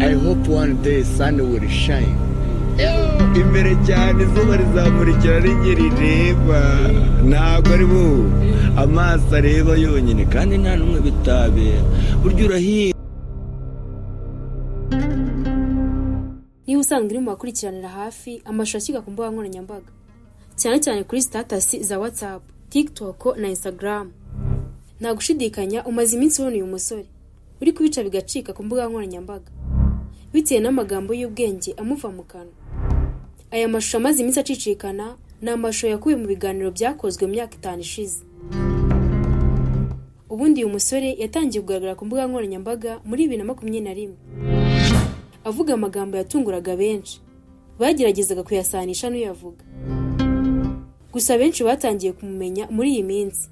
I hope one day sun will shine. Imbere cyane, izuba rizamurikira rijye rireba. Ntabwo ari bo amaso areba yonyine, kandi nta n'umwe bitabera. Burya urahinga. Niba usanzwe uri mu bakurikiranira hafi amashusho ashyirwa ku mbuga nkoranyambaga, cyane cyane kuri status za WhatsApp, TikTok na Instagram, nta gushidikanya umaze iminsi ubona uyu musore uri kubica bigacika ku mbuga nkoranyambaga bitewe n'amagambo y'ubwenge amuva mu kanwa. Aya mashusho amaze iminsi acicikana ni amashusho yakuwe mu biganiro byakozwe mu myaka 5 ishize. Ubundi uyu musore yatangiye kugaragara ku mbuga nkoranyambaga muri 2021, avuga amagambo yatunguraga benshi bageragezaga kuyasanisha n'uyavuga. Gusa benshi batangiye kumumenya muri iyi minsi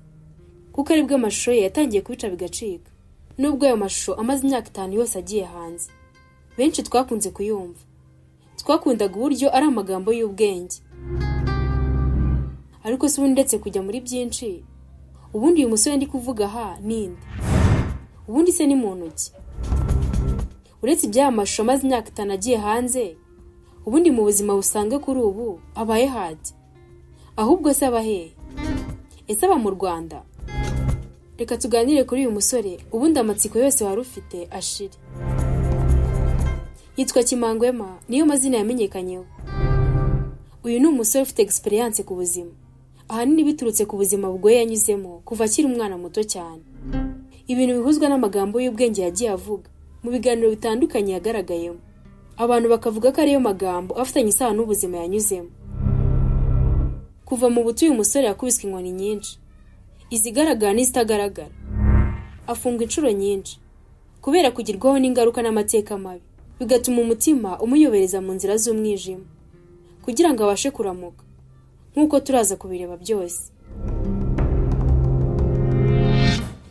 kuko aribwo amashusho ye yatangiye kubica bigacika. Nubwo ayo mashusho amaze imyaka 5 yose agiye hanze, benshi twakunze kuyumva, twakundaga uburyo ari amagambo y'ubwenge. Ariko si ubundi, ndetse kujya muri byinshi, ubundi uyu musore ndi kuvuga aha ninde? Ubundi se ni muntu ki? Uretse iby'aya mashusho amaze imyaka 5 agiye hanze, ubundi mu buzima busanzwe kuri ubu abaye hati? Ahubwo se aba hehe? Ese aba mu Rwanda? Reka tuganire kuri uyu musore, ubundi amatsiko yose wari ufite ashire. Yitwa Kimangwema, niyo mazina yamenyekanyeho. Uyu ni umusore ufite experience ku buzima, ahanini biturutse ku buzima bugoye yanyuzemo kuva akiri umwana muto cyane, ibintu bihuzwa n'amagambo y'ubwenge yagiye avuga mu biganiro bitandukanye yagaragayemo, abantu bakavuga ko ariyo magambo afitanye isano n'ubuzima yanyuzemo. Kuva mu buto, uyu musore yakubiswe inkoni nyinshi, izigaragara n'izitagaragara, afungwa inshuro nyinshi kubera kugirwaho n'ingaruka n'amateka mabi, bigatuma umutima umuyobereza mu nzira z'umwijima kugira ngo abashe kuramuka, nk'uko turaza kubireba byose.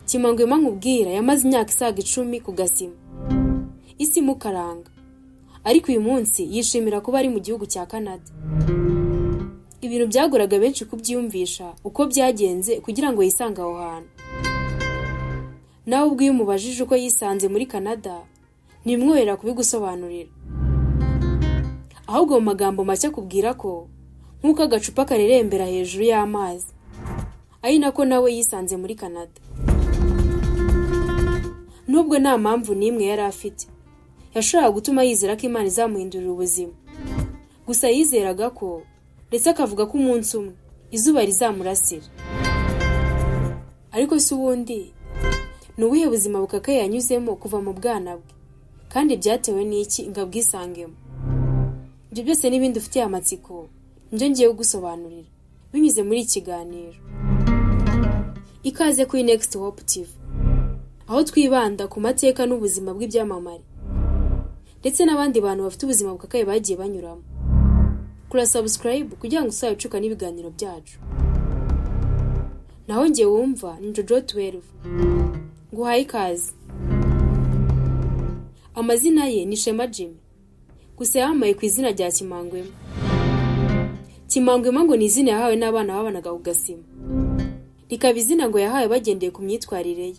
Kimangwema nkubwira yamaze imyaka isaga 10 ku gasima, isi imukaranga, ariko uyu munsi yishimira kuba ari mu gihugu cya Canada. Ibintu byagoraga benshi kubyiyumvisha uko byagenze kugira ngo yisange aho hantu. Nawe ubwo iyo umubajije uko yisanze muri Canada, ntibimworohera kubigusobanurira, ahubwo mu magambo make akubwira ko nk'uko agacupa karerembera hejuru y'amazi, ari nako nawe yisanze muri Canada. Nubwo nta mpamvu n'imwe yari afite yashoboraga gutuma yizera ko Imana izamuhindurira ubuzima, gusa yizeraga ko, ndetse akavuga ko umunsi umwe izuba rizamurasira. Ariko se ubundi ni ubuhe buzima bukakaye yanyuzemo kuva mu bwana bwe, kandi byatewe n'iki ngo abwisangemo? Ibyo byose n'ibindi ufitiye amatsiko nibyo ngiye kugusobanurira binyuze muri iki kiganiro. Ikaze kuri Next Hope TV, aho twibanda ku mateka n'ubuzima bw'ibyamamare ndetse n'abandi bantu bafite ubuzima bukakaye bagiye banyuramo. Kura subscribe kugira ngo uzabicuka n'ibiganiro byacu. Naho njye wumva ni Jojo 12, nguhaye ikaze. Amazina ye ni Shema Jimmy, gusa yamamaye ku izina rya Kimangwema. Kimangwema ngo ni izina yahawe n'abana babanaga ku gasima, rikaba izina ngo yahawe bagendeye ku myitwarire ye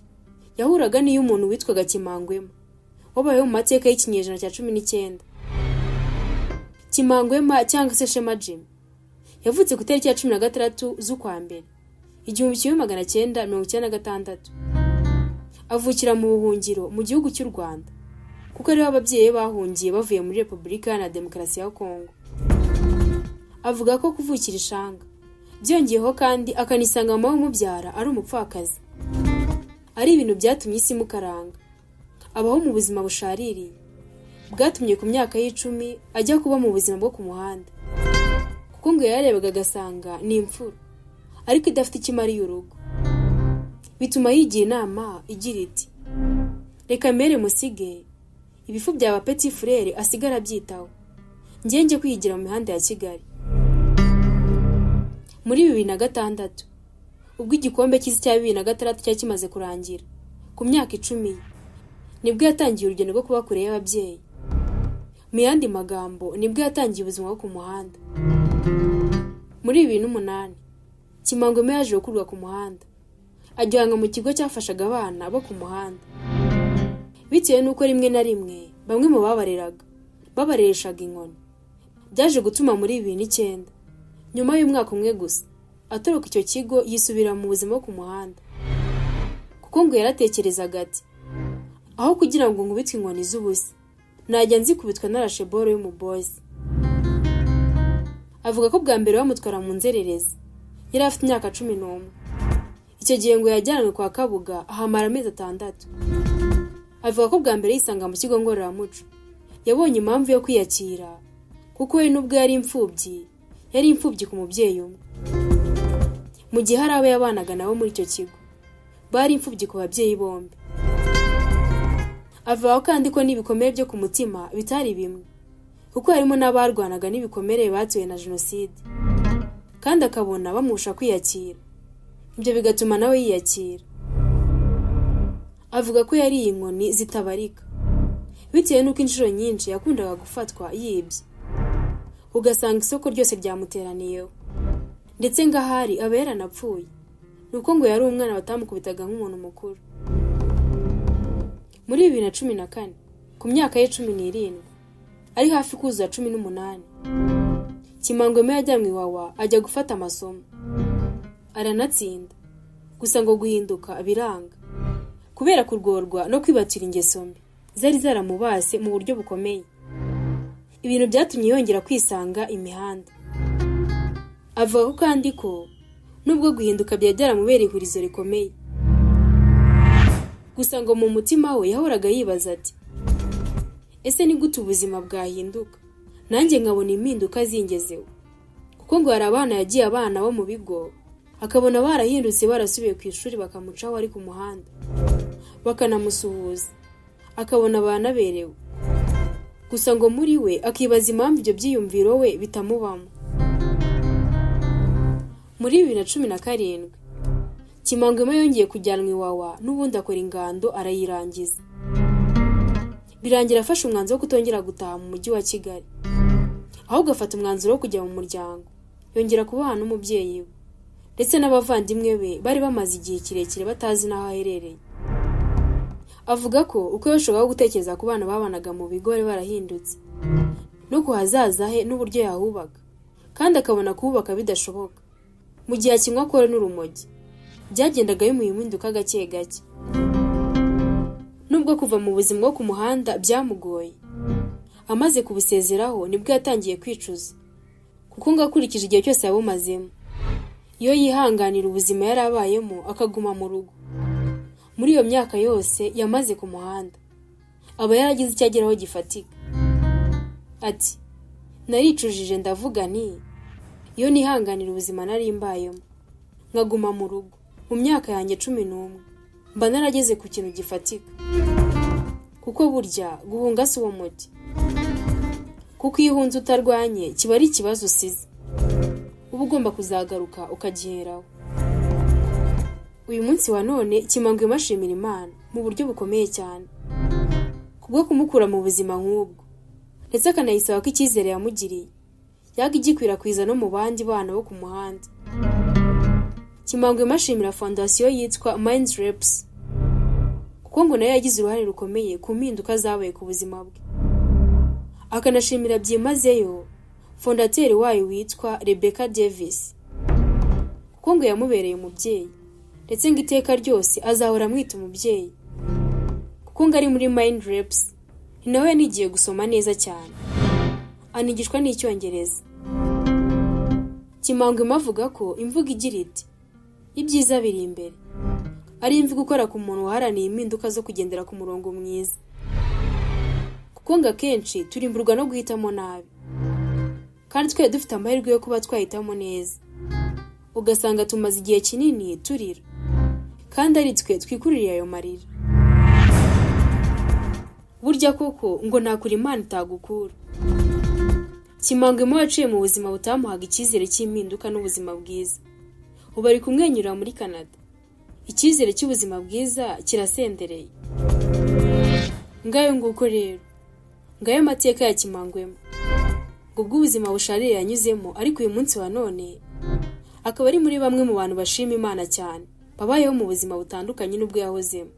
yahuraga n'iy'umuntu witwaga Kimangwema wabayeho mu mateka y'ikinyejana cya 19. Kimangwema cyangwa se Shema Jimmy yavutse ku itariki ya 16 z'ukwa mbere 1996, avukira mu buhungiro mu gihugu cy'u Rwanda, kuko ariho ababyeyi be bahungiye bavuye muri Repubulika Iharanira Demokarasi ya Kongo. Avuga ko kuvukira ishanga byongeyeho kandi akanisanga mama we umubyara ari umupfakazi, ari ibintu byatumye isi imukaranga, abaho mu buzima bushaririye bwatumye ku myaka y'10 ajya kuba mu buzima bwo ku muhanda, kuko ngo yarebaga agasanga ni imfura ariko idafite icyo imariye urugo. Bituma yigira inama igira iti: "Reka mere musige ibifu bya petit frère asigara abyitaho, njye kwigira mu mihanda ya Kigali." Muri 2006, ubwo igikombe cy'isi cya 2006 cyari kimaze kurangira, ku myaka 10 ye nibwo yatangiye urugendo rwo kuba kure y'ababyeyi. Mu yandi magambo, nibwo yatangiye ubuzima bwo ku muhanda. Muri 2008, Kimangwema yaje gukurwa ku muhanda, ajyanwa mu kigo cyafashaga abana bo ku muhanda, bitewe n'uko rimwe na rimwe Bamwe mu babareraga babarereshaga inkoni. Byaje gutuma muri 2009, nyuma y'umwaka umwe gusa, atoroka icyo kigo, yisubira mu buzima bwo ku muhanda, kuko ngo yaratekerezaga ati: "Aho kugira ngo nkubitwe inkoni z'ubusa, najya nzikubitwa narashe boro y'umubosi." Avuga ko bwa mbere bamutwara mu nzererezi yari afite imyaka 11. Icyo gihe ngo yajyanwe kwa Kabuga, ahamara amezi 6. Avuga ko bwa mbere yisanga mu kigo ngororamuco yabonye impamvu yo kwiyakira, kuko we nubwo yari imfubyi, yari imfubyi ku mubyeyi umwe, mu gihe hari abo yabanaga nabo muri icyo kigo bari imfubyi ku babyeyi bombi. Avuga kandi ko n'ibikomere byo ku mutima bitari bimwe, kuko harimo n'abarwanaga n'ibikomere batewe na jenoside, kandi akabona bamurusha kwiyakira, ibyo bigatuma nawe yiyakira. Avuga ko yariye inkoni zitabarika bitewe n'uko inshuro nyinshi yakundaga gufatwa yibye, ugasanga isoko ryose ryamuteraniyeho, ndetse ngo ahari aba yaranapfuye, ni uko ngo yari umwana batamukubitaga nk'umuntu mukuru. Muri 2014, ku myaka ye 17, ari hafi kuzuza 18, Kimangwema yajyanywe Iwawa, ajya gufata amasomo, aranatsinda. Gusa ngo guhinduka biranga kubera kurworwa no kwibatira ingeso mbi zari zaramubase mu buryo bukomeye, ibintu byatumye yongera kwisanga imihanda. Avuga ko kandi ko nubwo guhinduka byari byaramubereye ihurizo rikomeye, gusa ngo mu mutima we yahoraga yibaza ati: "Ese ni gute ubuzima bwahinduka nanjye nkabona impinduka zingezeho?" Kuko ngo hari abana yagiye abana bo mu bigo, akabona barahindutse, barasubiye ku ishuri, bakamucaho ari ku muhanda bakanamusuhuza, akabona banaberewe. Gusa ngo muri we akibaza impamvu ibyo byiyumviro we bitamubamo. Muri 2017, Kimangwema yongeye kujyanwa Iwawa n'ubundi, akora ingando arayirangiza. Birangira afashe umwanzuro wo kutongera gutaha mu mujyi wa Kigali, ahubwo afata umwanzuro wo kujya mu muryango, yongera kubana n'umubyeyi we ndetse n'abavandimwe be bari bamaze igihe kirekire batazi n'aho aherereye. Avuga ko uko yashoboraga gutekereza ku bana babanaga mu bigo bari barahindutse, no ku hazaza he n'uburyo yahubaka, kandi akabona kuhubaka bidashoboka mu gihe akinywa kore n'urumogi, byagendaga bimuha impinduka gake gake. Nubwo kuva mu buzima bwo ku muhanda byamugoye, amaze kubusezeraho nibwo yatangiye kwicuza, kuko ngo akurikije igihe cyose yabumazemo, iyo yihanganira ubuzima yari abayemo akaguma mu rugo muri iyo myaka yose yamaze ku muhanda, aba yaragize icyo ageraho gifatika. Ati: "Naricujije, ndavuga nti iyo nihanganira ubuzima nari mbayemo nkaguma mu rugo mu myaka yanjye 11, mba narageze ku kintu gifatika, kuko burya guhunga si uwo muti, kuko iyo uhunze utarwanye kiba ari ikibazo usize, uba ugomba kuzagaruka ukagiheraho." Uyu munsi wa none Kimangwema ashimira Imana mu buryo bukomeye cyane kubwo kumukura mu buzima nk'ubwo, ndetse akanayisaba ko icyizere yamugiriye yaga igikwirakwiza no mu bandi bana bo ku muhanda. Kimangwema ashimira fondasiyo yitwa Mind Reps, kuko ngo nayo yagize uruhare rukomeye ku mpinduka zabaye ku buzima bwe, akanashimira byimazeyo fondateri wayo witwa Rebecca Davis, kuko ngo yamubereye umubyeyi, ndetse ngo iteka ryose azahora amwita umubyeyi, kuko ngo ari muri Mind Reps ni nawe yanigiye gusoma neza cyane, anigishwa n'Icyongereza. Kimangwema avuga ko imvugo igira iti "Ibyiza biri imbere" ari imvugo ikora ku muntu waharaniye impinduka zo kugendera ku murongo mwiza, kuko ngo akenshi turimburwa no guhitamo nabi, kandi twari dufite amahirwe yo kuba twahitamo neza, ugasanga tumaze igihe kinini turira kandi ari twe twikururiye ayo marira. Burya koko ngo ntakure Imana itagukura. Kimangwema waciye mu buzima butamuhaga icyizere cy'impinduka n'ubuzima bwiza, ubu ari kumwenyura muri Canada, icyizere cy'ubuzima bwiza kirasendereye. Ngayo nguko rero, ngayo amateka ya Kimangwema, ngo ubwo ubuzima busharire yanyuzemo, ariko uyu munsi wa none akaba ari muri bamwe mu bantu bashima Imana cyane, babayeho mu buzima butandukanye n'ubwo yahozemo.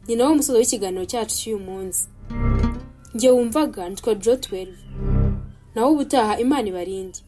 Ni nawo musozo w'ikiganiro cyacu cy'uyu munsi. Njye wumvaga nitwa Jo 12. Naho ubutaha, Imana ibarinde.